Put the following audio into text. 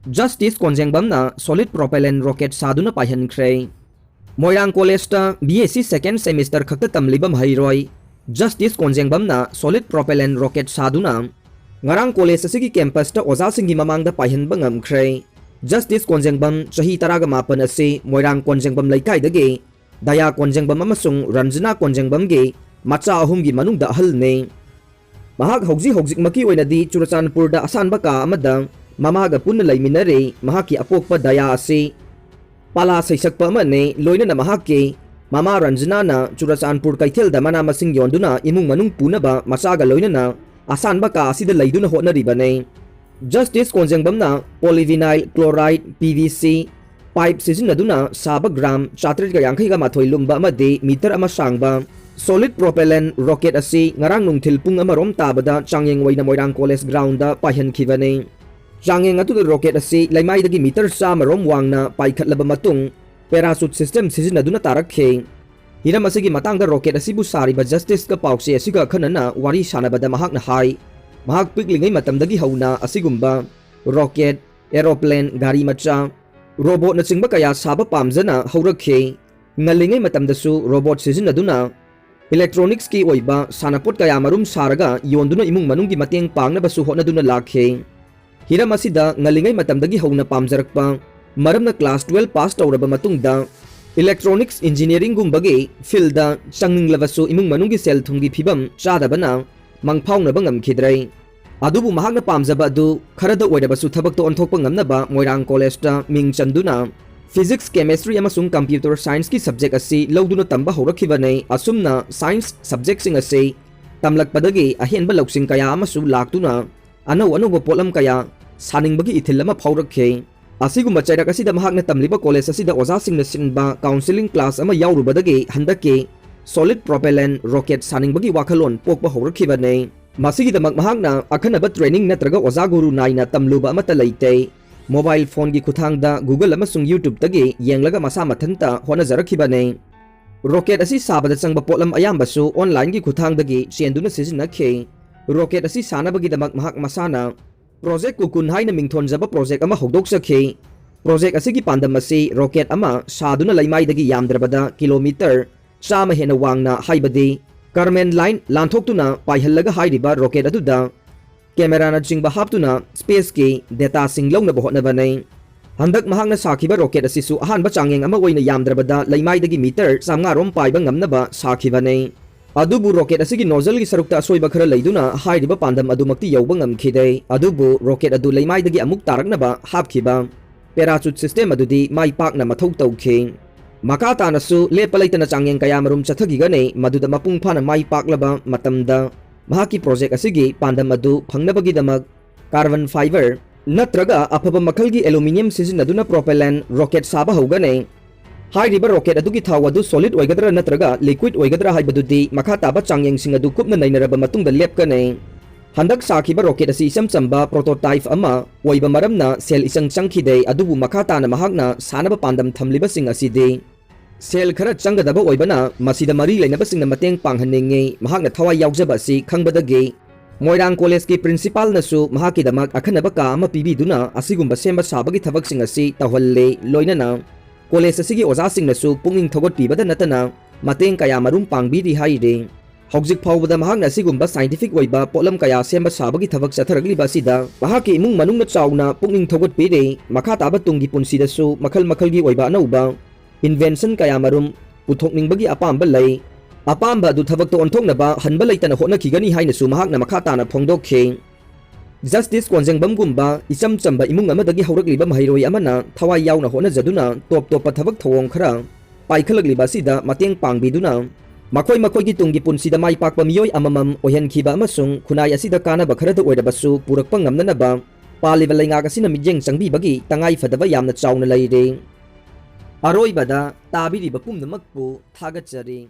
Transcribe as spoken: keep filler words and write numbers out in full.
Justice ꯀꯣꯟꯖꯦꯡꯕꯝꯅ solid propellant rocket ꯁꯥꯗꯨꯅ ꯄꯥꯏꯍꯟꯈ꯭ꯔꯦ꯫ ꯃꯣꯏꯔꯥꯡ ꯀꯣꯂꯦꯖꯇ B S C second semester ꯈꯛꯇ ꯇꯝꯂꯤꯕ ꯃꯍꯩꯔꯣꯏ Justice ꯀꯣꯟꯖꯦꯡꯕꯝꯅ solid propellant rocket ꯁꯥꯗꯨꯅ ꯉꯔꯥꯡ ꯀꯣꯂꯦꯖ ꯑꯁꯤꯒꯤ campusꯇ ꯑꯣꯖꯥꯁꯤꯡꯒꯤ ꯃꯃꯥꯡꯗ ꯄꯥꯏꯍꯟꯕ ꯉꯝꯈ꯭ꯔꯦ꯫ Justice ꯀꯣꯟꯖꯦꯡꯕꯝ, ꯆꯍꯤ ꯇꯔꯥꯒ ꯃꯥꯄꯟ ꯑꯁꯤ ꯃꯣꯏꯔꯥꯡ ꯀꯣꯟꯖꯦꯡꯕꯝ ꯂꯩꯀꯥꯏꯗꯒꯤ ꯗꯌꯥ ꯀꯣꯟꯖꯦꯡꯕꯝ ꯑꯃꯁꯨꯡ ꯔꯟꯖꯅꯥ ꯀꯣꯟꯖꯦꯡꯕꯝꯒꯤ ꯃꯆꯥ ꯑꯍꯨꯝꯒꯤ ꯃꯅꯨꯡꯗ ꯑꯍꯜꯅꯤ꯫ ꯃꯍꯥꯛ ꯍꯧꯖꯤꯛ ꯍꯧꯖꯤꯛꯃꯛꯀꯤ ꯑꯣꯏꯅꯗꯤ ꯆꯨꯔꯆꯥꯟꯄꯨꯔꯗ ꯑꯁꯥꯟꯕ ꯀꯥ ꯑꯃꯗ ꯃꯃꯥꯒ ꯄꯨꯟꯅ ꯂꯩꯃꯤꯟꯅꯔꯤ꯫ ꯃꯍꯥꯛꯀꯤ ꯑꯄꯣꯛꯄ ꯗꯌꯥ ꯑꯁꯤ ꯄꯥꯂꯥ ꯁꯩꯁꯛꯄ ꯑꯃꯅꯤ꯫ ꯂꯣꯏꯅꯅ ꯃꯍꯥꯛꯀꯤ ꯃꯃꯥ ꯔꯟꯖꯅꯥꯅ ꯆꯨꯔꯆꯥꯟꯄꯨꯔ ꯀꯩꯊꯦꯜꯗ ꯃꯅꯥ ꯃꯁꯤꯡ ꯌꯣꯟꯗꯨꯅ ꯏꯃꯨꯡ ꯃꯅꯨꯡ ꯄꯨꯅꯕ ꯃꯆꯥꯒ ꯂꯣꯏꯅꯅ ꯑꯁꯥꯟꯕ ꯀꯥ ꯑꯁꯤꯗ ꯂꯩꯗꯨꯅ ꯍꯣꯠꯅꯔꯤꯕꯅꯤ꯫ Justice ꯀꯣꯟꯖꯦꯡꯕꯝꯅ polyvinyl chloride, P V C, pipe ꯁꯤꯖꯤꯟꯅꯗꯨꯅ ꯁꯥꯕ gram ꯆꯥꯇ꯭ꯔꯦꯠꯀ ꯌꯥꯡꯈꯩꯒ ꯃꯥꯊꯣꯏ ꯂꯨꯝꯕ ꯑꯃꯗꯤ meter ꯑꯃ ꯁꯥꯡꯕ solid propellant rocket ꯑꯁꯤ ꯉꯔꯥꯡ ꯅꯨꯡꯊꯤꯜ ꯄꯨꯡ ꯑꯃꯔꯣꯝ ꯇꯥꯕꯗ ꯆꯥꯡꯌꯦꯡ ꯑꯣꯏꯅ ꯃꯣꯏꯔꯥꯡ ꯀꯣꯂꯦꯖ groundꯗ ꯄꯥꯏꯍꯟꯈꯤꯕꯅꯤ꯫ ꯆꯥꯡꯌꯦꯡ ꯑꯗꯨꯗ rocket ꯑꯁꯤ ꯂꯩꯃꯥꯏꯗꯒꯤ meter ꯆꯥꯝꯃꯔꯣꯝ ꯋꯥꯡꯅ ꯄꯥꯏꯈꯠꯂꯕ ꯃꯇꯨꯡ parachute system ꯁꯤꯖꯤꯟꯅꯗꯨꯅ ꯇꯥꯔꯛꯈꯤ꯫ ꯍꯤꯔꯝ ꯑꯁꯤꯒꯤ ꯃꯇꯥꯡꯗ rocket ꯑꯁꯤꯕꯨ ꯁꯥꯔꯤꯕ Justiceꯀ ꯄꯥꯎꯆꯦ ꯑꯁꯤꯒ ꯑꯈꯟꯅꯅ ꯋꯥꯔꯤ ꯁꯥꯟꯅꯕꯗ ꯃꯍꯥꯛꯅ ꯍꯥꯏ, ꯃꯍꯥꯛ ꯄꯤꯛꯂꯤꯉꯩ ꯃꯇꯝꯗꯒꯤ ꯍꯧꯅ ꯑꯁꯤꯒꯨꯝꯕ rocket, aeroplane, ꯒꯥꯔꯤ ꯃꯆꯥ, robotꯅꯆꯤꯡꯕ ꯀꯌꯥ ꯁꯥꯕ ꯄꯥꯝꯖꯅ ꯍꯧꯔꯛꯈꯤ꯫ ꯉꯜꯂꯤꯉꯩ ꯃꯇꯝꯗꯁꯨ robot ꯁꯤꯖꯤꯟꯅꯗꯨꯅ electronicsꯀꯤ ꯑꯣꯏꯕ ꯁꯥꯟꯅꯄꯣꯠ ꯀꯌꯥ ꯃꯔꯨꯝ ꯁꯥꯔꯒ ꯌꯣꯟꯗꯨꯅ ꯏꯃꯨꯡ ꯃꯅꯨꯡꯒꯤ ꯃꯇꯦꯡ ꯄꯥꯡꯅꯕꯁꯨ ꯍꯣꯠꯅꯗꯨꯅ ꯂꯥꯛꯈꯤ꯫ ꯍꯤꯔꯝ ꯑꯁꯤꯗ ꯉꯜꯂꯤꯉꯩ ꯃꯇꯝꯗꯒꯤ ꯍꯧꯅ ꯄꯥꯝꯖꯔꯛꯄ ꯃꯔꯝꯅ class twelve pass ꯇꯧꯔꯕ ꯃꯇꯨꯡꯗ electronics engineeringꯒꯨꯝꯕꯒꯤ fieldꯗ ꯆꯪꯅꯤꯡꯂꯕꯁꯨ ꯏꯃꯨꯡ ꯃꯅꯨꯡꯒꯤ ꯁꯦꯜ ꯊꯨꯝꯒꯤ ꯐꯤꯕꯝ ꯆꯥꯗꯕꯅ ꯃꯪꯐꯥꯎꯅꯕ ꯉꯝꯈꯤꯗ꯭ꯔꯦ꯫ ꯑꯗꯨꯕꯨ ꯃꯍꯥꯛꯅ ꯄꯥꯝꯖꯕ ꯑꯗꯨ ꯈꯔꯗ ꯑꯣꯏꯔꯕꯁꯨ ꯊꯕꯛꯇ ꯑꯣꯟꯊꯣꯛꯄ ꯉꯝꯅꯕ ꯃꯣꯏꯔꯥꯡ ꯀꯣꯂꯦꯖꯇ ꯃꯤꯡ ꯆꯟꯗꯨꯅ physics, chemistry ꯑꯃꯁꯨꯡ computer scienceꯀꯤ subject ꯑꯁꯤ ꯂꯧꯗꯨꯅ ꯇꯝꯕ ꯍꯧꯔꯛꯈꯤꯕꯅꯤ꯫ ꯑꯁꯨꯝꯅ science subjectꯁꯤꯡ ꯑꯁꯤ ꯇꯝꯂꯛꯄꯗꯒꯤ ꯑꯍꯦꯟꯕ ꯂꯧꯁꯤꯡ ꯀꯌꯥ ꯑꯃꯁꯨ ꯂꯥꯛꯇꯨꯅ ꯑꯅꯧ ꯑꯅꯧꯕ ꯄꯣꯠꯂꯝ ꯀꯌꯥ ꯁꯥꯅꯤꯡꯕꯒꯤ ꯏꯊꯤꯜ ꯑꯃ ꯐꯥꯎꯔꯛꯈꯤ꯫ ꯑꯁꯤꯒꯨꯝꯕ ꯆꯩꯔꯛ ꯑꯁꯤꯗ ꯃꯍꯥꯛꯅ ꯇꯝꯂꯤꯕ ꯀꯣꯂꯦꯖ ꯑꯁꯤꯗ ꯑꯣꯖꯥꯁꯤꯡꯅ ꯁꯤꯟꯕ counselling class ꯑꯃ ꯌꯥꯎꯔꯨꯕꯗꯒꯤ ꯍꯟꯗꯛꯀꯤ solid propellant rocket ꯁꯥꯅꯤꯡꯕꯒꯤ ꯋꯥꯈꯜꯂꯣꯟ ꯄꯣꯛꯄ ꯍꯧꯔꯛꯈꯤꯕꯅꯤ꯫ ꯃꯁꯤꯒꯤꯗꯃꯛ ꯃꯍꯥꯛꯅ ꯑꯈꯟꯅꯕ training ꯅꯠꯇ꯭ꯔꯒ ꯑꯣꯖꯥ ꯒꯨꯔꯨ ꯅꯥꯏꯅ ꯇꯝꯂꯨꯕ ꯑꯃꯠꯇ ꯂꯩꯇꯦ꯫ Mobile phoneꯒꯤ ꯈꯨꯠꯊꯥꯡꯗ Google ꯑꯃꯁꯨꯡ YouTubeꯇꯒꯤ ꯌꯦꯡꯂꯒ ꯃꯁꯥ ꯃꯊꯟꯇ ꯍꯣꯠꯅꯖꯔꯛꯈꯤꯕꯅꯤ꯫ Rocket ꯑꯁꯤ ꯁꯥꯕꯗ ꯆꯪꯕ ꯄꯣꯠꯂꯝ ꯑꯌꯥꯝꯕꯁꯨ onlineꯒꯤ ꯈꯨꯠꯊꯥꯡꯗꯒꯤ ꯆꯦꯟꯗꯨꯅ ꯁꯤꯖꯤꯟꯅꯈꯤ꯫ Rocket ꯑꯁꯤ ꯁꯥꯅꯕꯒꯤꯗꯃꯛ ꯃꯍꯥꯛ ꯃꯁꯥꯅ Project Cocoon ꯍꯥꯏꯅ ꯃꯤꯡꯊꯣꯟꯖꯕ project ꯑꯃ ꯍꯧꯗꯣꯛꯆꯈꯤ꯫ Project ꯑꯁꯤꯒꯤ ꯄꯥꯟꯗꯝ ꯑꯁꯤ rocket ꯑꯃ ꯁꯥꯗꯨꯅ ꯂꯩꯃꯥꯏꯗꯒꯤ ꯌꯥꯝꯗ꯭ꯔꯕꯗ kilometre ꯆꯥꯝꯃ ꯍꯦꯟꯅ ꯋꯥꯡꯅ, ꯍꯥꯏꯕꯗꯤ Kármán line ꯂꯥꯟꯊꯣꯛꯇꯨꯅ ꯄꯥꯏꯍꯜꯂꯒ ꯍꯥꯏꯔꯤꯕ rocket ꯑꯗꯨꯗ cameraꯅꯆꯤꯡꯕ ꯍꯥꯞꯇꯨꯅ spaceꯀꯤ dataꯁꯤꯡ ꯂꯧꯅꯕ ꯍꯣꯠꯅꯕꯅꯤ꯫ ꯍꯟꯗꯛ ꯃꯍꯥꯛꯅ ꯁꯥꯈꯤꯕ rocket ꯑꯁꯤꯁꯨ ꯑꯍꯥꯟꯕ ꯆꯥꯡꯌꯦꯡ ꯑꯃ ꯑꯣꯏꯅ ꯌꯥꯝꯗ꯭ꯔꯕꯗ ꯂꯩꯃꯥꯏꯗꯒꯤ metre ꯆꯥꯝꯃꯉꯥ ꯔꯣꯝ ꯄꯥꯏꯕ ꯉꯝꯅꯕ ꯁꯥꯈꯤꯕꯅꯤ꯫ ꯑꯗꯨꯕꯨ rocket ꯑꯁꯤꯒꯤ nozzleꯒꯤ ꯁꯔꯨꯛꯇ ꯑꯁꯣꯏꯕ ꯈꯔ ꯂꯩꯗꯨꯅ ꯍꯥꯏꯔꯤꯕ ꯄꯥꯟꯗꯝ ꯑꯗꯨꯃꯛꯇꯤ ꯌꯧꯕ ꯉꯝꯈꯤꯗꯦ꯫ ꯑꯗꯨꯕꯨ rocket ꯑꯗꯨ ꯂꯩꯃꯥꯏꯗꯒꯤ ꯑꯃꯨꯛ ꯇꯥꯔꯛꯅꯕ ꯍꯥꯞꯈꯤꯕ parachute system ꯑꯗꯨꯗꯤ ꯃꯥꯏ ꯄꯥꯛꯅ ꯃꯊꯧ ꯇꯧꯈꯤ꯫ ꯃꯈꯥ ꯇꯥꯅꯁꯨ ꯂꯦꯞꯄ ꯂꯩꯇꯅ ꯆꯥꯡꯌꯦꯡ ꯀꯌꯥ ꯃꯔꯨꯝ ꯆꯠꯊꯈꯤꯒꯅꯤ, ꯃꯗꯨꯗ ꯃꯄꯨꯡ ꯐꯥꯅ ꯃꯥꯏ ꯄꯥꯛꯂꯕ ꯃꯇꯝꯗ ꯃꯍꯥꯛꯀꯤ project ꯑꯁꯤꯒꯤ ꯄꯥꯟꯗꯝ ꯑꯗꯨ ꯐꯪꯅꯕꯒꯤꯗꯃꯛ carbon fibre ꯅꯠꯇ꯭ꯔꯒ ꯑꯐꯕ ꯃꯈꯜꯒꯤ aluminium ꯁꯤꯖꯤꯟꯅꯗꯨꯅ propellant rocket ꯁꯥꯕ ꯍꯧꯒꯅꯤ꯫ ꯍꯥꯏꯔꯤꯕ rocket ꯑꯗꯨꯒꯤ ꯊꯥꯎ ꯑꯗꯨ solid ꯑꯣꯏꯒꯗ꯭ꯔꯥ ꯅꯠꯇ꯭ꯔꯒ liquid ꯑꯣꯏꯒꯗ꯭ꯔꯥ ꯍꯥꯏꯕꯗꯨꯗꯤ ꯃꯈꯥ ꯇꯥꯕ ꯆꯥꯡꯌꯦꯡꯁꯤꯡ ꯑꯗꯨ ꯀꯨꯞꯅ ꯅꯩꯅꯔꯕ ꯃꯇꯨꯡꯗ ꯂꯦꯞꯀꯅꯤ꯫ ꯍꯟꯗꯛ ꯁꯥꯈꯤꯕ rocket ꯑꯁꯤ ꯏꯆꯝ ꯆꯝꯕ prototype ꯑꯃ ꯑꯣꯏꯕ ꯃꯔꯝꯅ ꯁꯦꯜ ꯏꯆꯪ ꯆꯪꯈꯤꯗꯦ, ꯑꯗꯨꯕꯨ ꯃꯈꯥ ꯇꯥꯅ ꯃꯍꯥꯛꯅ ꯁꯥꯅꯕ ꯄꯥꯟꯗꯝ ꯊꯝꯂꯤꯕꯁꯤꯡ ꯑꯁꯤꯗꯤ ꯁꯦꯜ ꯈꯔ ꯆꯪꯒꯗꯕ ꯑꯣꯏꯕꯅ ꯃꯁꯤꯗ ꯃꯔꯤ ꯂꯩꯅꯕꯁꯤꯡꯅ ꯃꯇꯦꯡ ꯄꯥꯡꯍꯟꯅꯤꯡꯏ꯫ ꯃꯍꯥꯛꯅ ꯊꯋꯥꯏ ꯌꯥꯎꯖꯕ ꯑꯁꯤ ꯈꯪꯕꯗꯒꯤ ꯃꯣꯏꯔꯥꯡ collegeꯀꯤ principalꯅꯁꯨ ꯃꯍꯥꯛꯀꯤꯗꯃꯛ ꯑꯈꯟꯅꯕ ꯀꯥ ꯑꯃ ꯄꯤꯕꯤꯗꯨꯅ ꯑꯁꯤꯒꯨꯝꯕ ꯁꯦꯝꯕ ꯁꯥꯕꯒꯤ ꯊꯕꯛꯁꯤꯡ ꯑꯁꯤ ꯇꯧꯍꯜꯂꯤ꯫ ꯂꯣꯏꯅꯅ college ꯑꯁꯤꯒꯤ ꯑꯣꯖꯥꯁꯤꯡꯅꯁꯨ ꯄꯨꯛꯅꯤꯡ ꯊꯧꯒꯠꯄꯤꯕꯗ ꯅꯠꯇꯅ ꯃꯇꯦꯡ ꯀꯌꯥ ꯃꯔꯨꯝ ꯄꯥꯡꯕꯤꯔꯤ ꯍꯥꯏꯔꯤ꯫ ꯍꯧꯖꯤꯛ ꯐꯥꯎꯕꯗ ꯃꯍꯥꯛꯅ ꯑꯁꯤꯒꯨꯝꯕ scientific ꯑꯣꯏꯕ ꯄꯣꯠꯂꯝ ꯀꯌꯥ ꯁꯦꯝꯕ ꯁꯥꯕꯒꯤ ꯊꯕꯛ ꯆꯠꯊꯔꯛꯂꯤꯕ ꯑꯁꯤꯗ ꯃꯍꯥꯛꯀꯤ ꯏꯃꯨꯡ ꯃꯅꯨꯡꯅ ꯆꯥꯎꯅ ꯄꯨꯛꯅꯤꯡ ꯊꯧꯒꯠꯄꯤꯔꯤ꯫ ꯃꯈꯥ ꯇꯥꯕ ꯇꯨꯡꯒꯤ ꯄꯨꯟꯁꯤꯗꯁꯨ ꯃꯈꯜ ꯃꯈꯜꯒꯤ ꯑꯣꯏꯕ ꯑꯅꯧꯕ invention ꯀꯌꯥ ꯃꯔꯨꯝ ꯄꯨꯊꯣꯛꯅꯤꯡꯕꯒꯤ ꯑꯄꯥꯝꯕ ꯂꯩ꯫ ꯑꯄꯥꯝꯕ ꯑꯗꯨ ꯊꯕꯛꯇ ꯑꯣꯟꯊꯣꯛꯅꯕ ꯍꯟꯕ ꯂꯩꯇꯅ ꯍꯣꯠꯅꯈꯤꯒꯅꯤ ꯍꯥꯏꯅꯁꯨ ꯃꯍꯥꯛꯅ ꯃꯈꯥ ꯇꯥꯅ ꯐꯣꯡꯗꯣꯛꯈꯤ꯫ Justice ꯀꯣꯟꯖꯦꯡꯕꯝꯒꯨꯝꯕ ꯏꯆꯝ ꯆꯝꯕ ꯏꯃꯨꯡ ꯑꯃꯗꯒꯤ ꯍꯧꯔꯛꯂꯤꯕ ꯃꯍꯩꯔꯣꯏ ꯑꯃꯅ ꯊꯋꯥꯏ ꯌꯥꯎꯅ ꯍꯣꯠꯅꯖꯗꯨꯅ ꯇꯣꯞ ꯇꯣꯞꯄ ꯊꯕꯛ ꯊꯧꯑꯣꯡ ꯈꯔ ꯄꯥꯏꯈꯠꯂꯛꯂꯤꯕ ꯑꯁꯤꯗ ꯃꯇꯦꯡ ꯄꯥꯡꯕꯤꯗꯨꯅ ꯃꯈꯣꯏ ꯃꯈꯣꯏꯒꯤ ꯇꯨꯡꯒꯤ ꯄꯨꯟꯁꯤꯗ ꯃꯥꯏ ꯄꯥꯛꯄ ꯃꯤꯑꯣꯏ ꯑꯃꯃꯝ ꯑꯣꯏꯍꯟꯈꯤꯕ ꯑꯃꯁꯨꯡ ꯈꯨꯟꯅꯥꯏ ꯑꯁꯤꯗ ꯀꯥꯟꯅꯕ ꯈꯔꯗ ꯑꯣꯏꯔꯕꯁꯨ ꯄꯨꯔꯛꯄ ꯉꯝꯅꯅꯕ ꯄꯥꯜꯂꯤꯕ ꯂꯩꯉꯥꯛ ꯑꯁꯤꯅ ꯃꯤꯠꯌꯦꯡ ꯆꯪꯕꯤꯕꯒꯤ ꯇꯉꯥꯏ ꯐꯗꯕ ꯌꯥꯝꯅ ꯆꯥꯎꯅ ꯂꯩꯔꯦ꯫ ꯑꯔꯣꯏꯕꯗ ꯇꯥꯕꯤꯔꯤꯕ ꯄꯨꯝꯅꯃꯛꯄꯨ ꯊꯥꯒꯠꯆꯔꯤ꯫